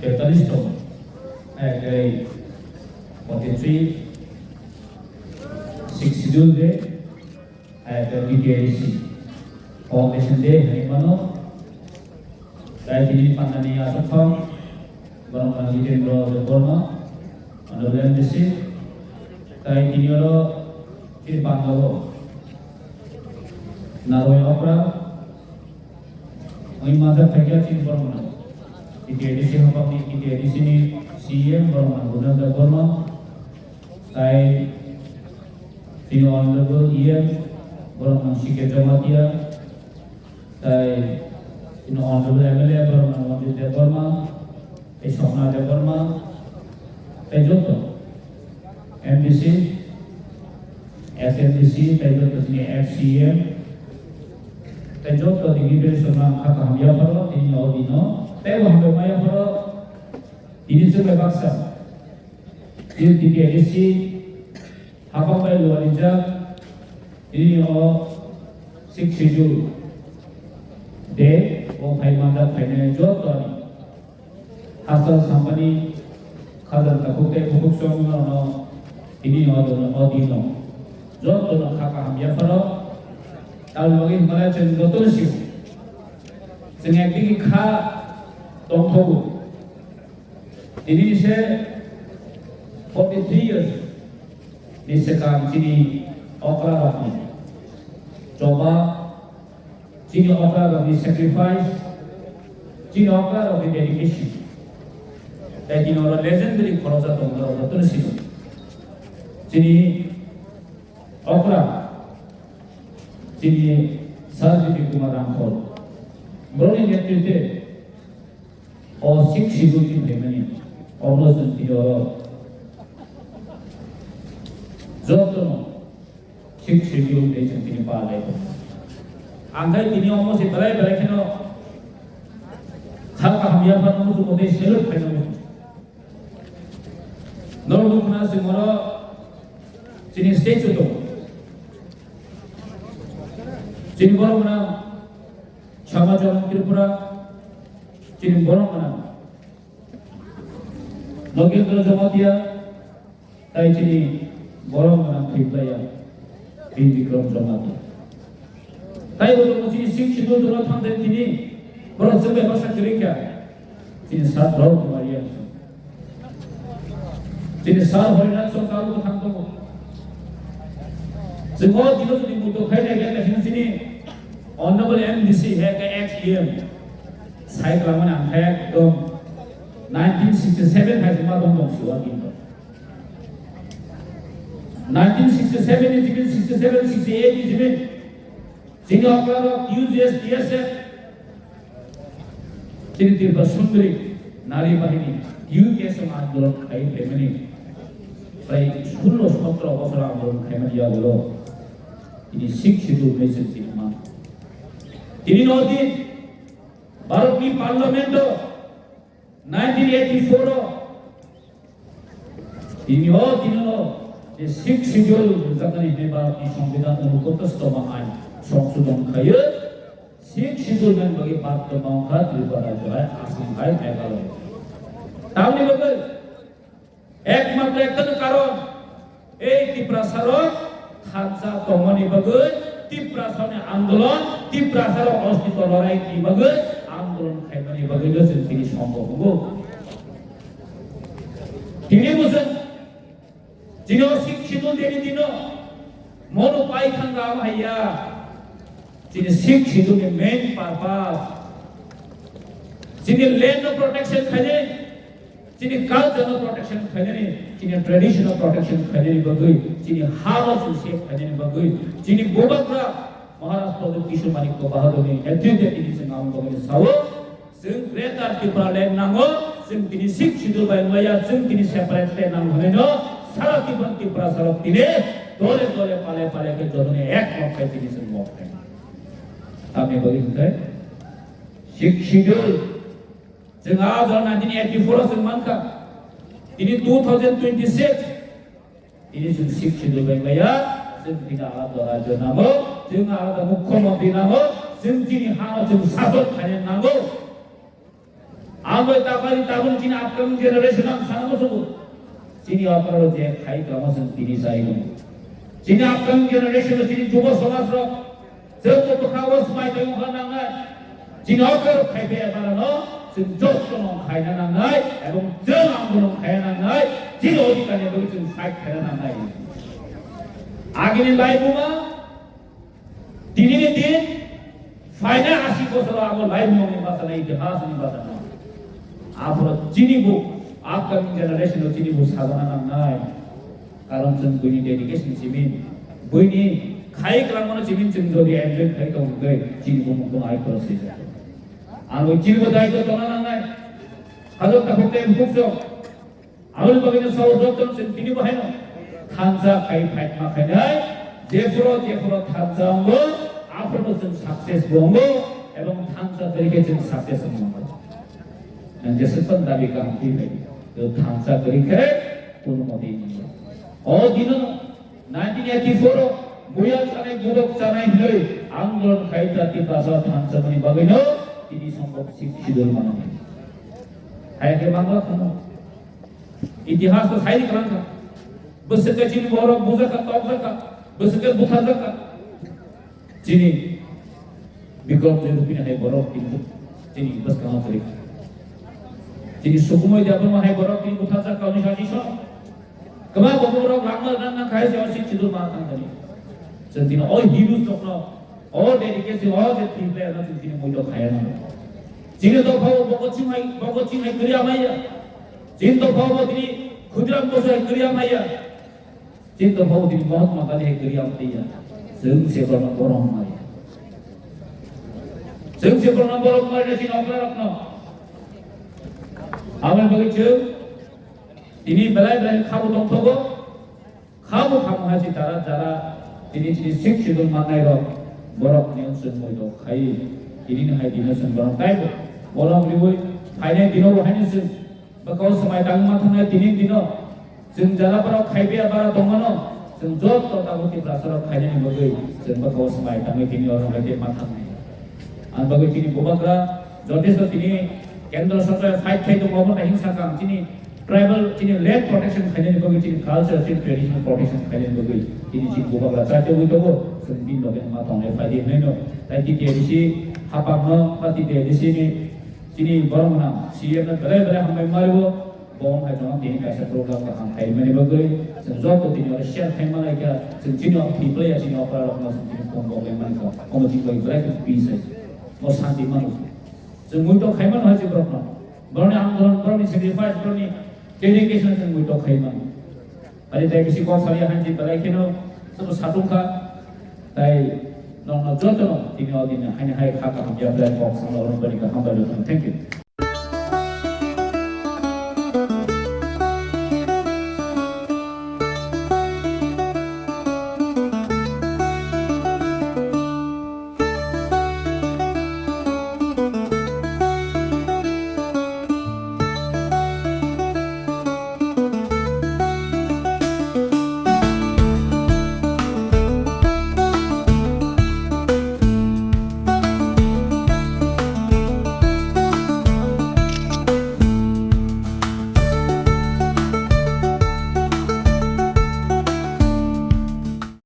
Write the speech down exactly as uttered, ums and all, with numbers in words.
Tetalista, eh, tei forty-three, Sixth Schedule de, eh, tei B T A D C Foundation Day hai mano. Tei tini pandani aswk thong, borok mano Jitendra Debbarma, Honorable M D C, tei tini oro tini pandago Narwai Okra, Oi majak phaikha chini borok mano. T T A D C hapangni, T T A D C ni C E M borok mano Gunal Debbarma. Tai chini honorable E M borok mano C K Jamatia. Tai chini honorable M L A borok mano Manjit Debbarma. Tei Swapna Debbarma, tei joto M D C, S M D C, tei joto chini F C M, tei joto dignitaries rok ang kha kaham yapharo, tini o dino, tei bo hambai ma yapharo, tini chwng bai baksa, tini T T A D C, Hapang bai luarijak, tini o Sixth Schedule de, o phai manjak phainai joto ni hachal sampani khajal takhuk tei bukhuk chwng no tini o dono o dino joto no kha kaham yapharo. Tamni bagwi hwnmale chwng joto si chwng ekdigi kha tongthogo. Tini ni se forty three years ni swkang chini okra rokni choba, chini okra rokni sacrifice, chini okra rokni dedication. Tai tini oro legendary khoroksa tongma rok jotono sino. Chini okra, chini Sir Bipin Kumar Ramphal, borokni netritwe o Sixth Schedule ni phaimani, obo chwng tini oro jotono Sixth Schedule tei chwng tini palai tongo. Ang khai tini omo se belai belai kheno kha kaham yaphano muchungo tei salute khainai muchungo. Norok nukna chwng oro chini statue tongo. Chini borok gwnang Samajwadi Tripura, chini borok gwnang Nogendra Jamatia, tai chini borok gwnang Khiplaiya Bir Bikram Jamatia. Tai bo tongo chini Sixth Schedule dolo thang de tini borok chwng bai baksa kwrwi kha. Chini Sir Draupadi Maria. Chini Sir Harinath Sarkar bo thang tongo. Chwng o dino jodi muitu khai nai khe chini Honorable M D C hai khe ex E M. Sai kwlangmani ang khe ekdom nineteen sixty seven hai se ma tong tong siwa kinto. Nineteen sixty seven ni jimin, sixty seven, sixty eight ni jimin. Chini okra rok U G S T S F, chini Tripura Sundari Nari Bahini, U K S andolon khai phaimani, prai sullo sotro bosor andolon khaimani yagulo, tini Sixth Schedule message tini ma. Tini no din, Bharat ni Parliament o nineteen eighty four o, tini o, tini no, je Sixth Schedule rwjaknai hwnwi Bharatni Songbidan unupochastoma ain songsodon khaio, Sixth Schedule ni bagwi Bharat tongma wngkha Tripura rajyo hai, Assam hai, Meghalaya. Tamni bagwi ekmatro ekta karon, ei Tiprasa rok thansa tongmani bagwi, Tiprasa ni andolon, Tiprasa rok ostitw lorai ni bagwi andolon khaimani bagwi no chwng tini sombo wngo. Tini bo chwng chini o Sixth Schedule deni dino mono pai thangka amo haiya. Chini Sixth Schedule ni main purpose chini land no protection khainai, chini culture no protection khainani, chini tradition no protection khainani bagwi, chini ha no chwng save khainani bagwi, chini Bubagra Maharaj Pradyut Kishore Manikya Bahadur ni netrite tini chwng ang bagwi sao, chwng Greater Tipraland nango, chwng tini Sixth Schedule bai wngya, chwng tini separate state nango hwnwi no, sara Tipra, Tiprasa rok tini dole dole pale pale khe jotoni ek mok khai tini chwng mok khai. Tamni bagwi hwnkhe Sixth Schedule. Chwng a jora nineteen eighty four o chwng mankha. Tini two thousand twenty six. Tini chwng Sixth Schedule bai maya. Chwng tini alada rajyo nango. Chwng alada mukhyamantri nango. Chwng chini hano chwng sasok khaina nango. Ang bai tabari tabun chini upcoming generation ang sana musugo. Chini okoro je khai kamo sen tini sai no. Chini upcoming generation chini jubo somas rok. Chwng bo bwkha o swmai tong kha nangnai. Chini okoro khai phe bara no chwng joto no khaina nangnai. Ebong chwng ang bono khaina nangnai. Chini odhikar ni bagwi chwng fight khaina nangnai. Agini lai buma Tini ni din, phaina asi bosor abo lai mung ni basa na, itihas ni basa na. Aphuru chini bo, upcoming generation o chini bo sajana nangnai. Karon chwng buini dedication simin, buini khai kwlangmano simin chwng jodi enjoy khai tong hwnkhe chini bo mukung ai khoro swijak. Ang bo chini bo daitw tongna nangnai. Hajok takhuk tei bukhuksong. Aboni bagwino sao joto chwng tini bo haino thansa khai phaima khainai, jephuru jephuru thansa wngo, aphuru chwng success bo wngo, ebong thansa kwrwi khe chwng success wngwi mano. Ang jeswk phano dabi kaham khe phai, thansa kwrwi khe kono motwi wngya. O dino nineteen eighty-four o buya chanai, budok chanai hwnwi andolon khai ta Tiprasa thansa mani bagwino tini sombok sixth schedule manani. Hai khe mangla khano. Itihas to sai kwlang kha. Bwswk khe chini borok bujak kha, tokjak kha, bwswk khe butharjak kha. Chini Bikromjit Rupini hai borok kintu chini bwskango kwrwi kha. Chini Sukumoi Debbarma hai borok tini butharjak kha, unisho ashi sono. Kwbangma borok langma rwna nang kha, hai se o sixth schedule ma tang thani. Chwng tini o heroes rokno, o dedication, o je team player no chwng tini muito khaya nang. Chini dophao Bhagat Singh hai, Bhagat Singh hai kwrwi amaiya. Chini dophao tini Khudiram Bosu hai kwrwi amaiya. Chini dophao tini Mahatma Gandhi hai kwrwi amaiya. Chwng se borokno borom maya. Chwng se borokno borom maya chini okra rokno. Aboni bagwi chwng tini belai belai khabo tongthogo. Khamo khamo hai si tara jara tini chini sixth schedule manai rok borok ni chwng muito khai tini ni hai dino chwng borok taibo bolong riwi phainai dino bo haino chwng bwkha o swmai tangwi ma thangnai tini dino chwng jara borok khai biya bara tongmano chwng joto tabuk Tiprasa rok khainani bagwi chwng bwkha o swmai tangwi tini oro hai ma thangnai. Ang bagwi chini bubagra jotesto tini kendra sarkar fight khai tongo, obo naising sakha ang chini tribal chini land protection khainani bagwi, chini culture, chini traditional protection khainani bagwi tini chini bubagra chati wi tongo, chwng bini loge ma tongnai phaidi hwnwi no. Tai T T A D C hapang no ba T T A D C ni chini borok gwnang C M no belai belai hambai mario. Bo wng hai chwng tini kaisa program kaham khaimani bagwi chwng joto tini oro share khaima lai kha, chwng chini o thwi playa chini okra rokno chwng tini phone bo lai mani kha, omo chini bagwi belai khe peace hai, o shanti mano. Chwng muito khaimano hai chwng borokno, borokni andolon, borokni sacrifice, borokni dedication chwng muito khaimano. Ani tai bisi kok sari hai chwng belai kheno chwng satung kha, tai nokno jotono tini o dini haini hai kha kaham yapri kok sangno oro bani kaham bai rokno. Thank you.